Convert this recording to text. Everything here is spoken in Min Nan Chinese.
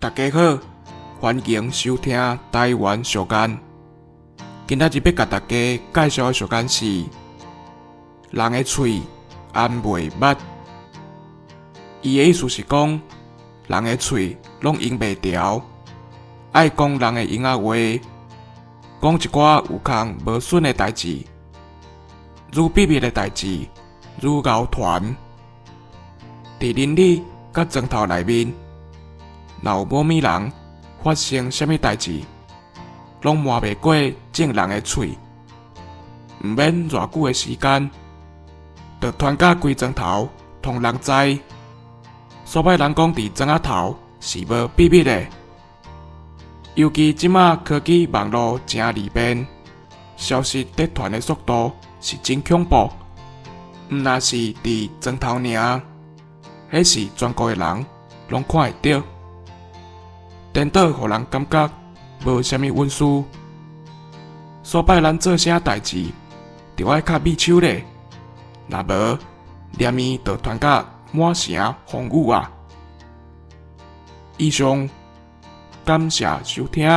大家好，歡迎收聽台灣俗諺。今仔日欲共大家介紹的俗諺是：人的喙罨袂密。伊的意思是講，人的喙攏用袂著，愛講人的閒仔話，講一寡有空無損的代誌，愈秘密的代誌愈𠢕傳。佇鄰里佮莊頭內面，若有某物人發生啥物代誌，攏瞞袂過眾人的喙，毋免偌久的時間，就傳甲規莊頭，通人知。所擺人講佇莊仔頭是無秘密的，尤其這馬科技網路誠利便，消息佇傳的速度是真恐怖。毋若是佇莊頭爾，彼是全國的人攏看會著。顛倒予人感覺無啥物隱私。所擺咱做啥代誌，著愛較秘手咧，若無，連鞭就傳甲滿城風雨啊！以上，感謝收聽。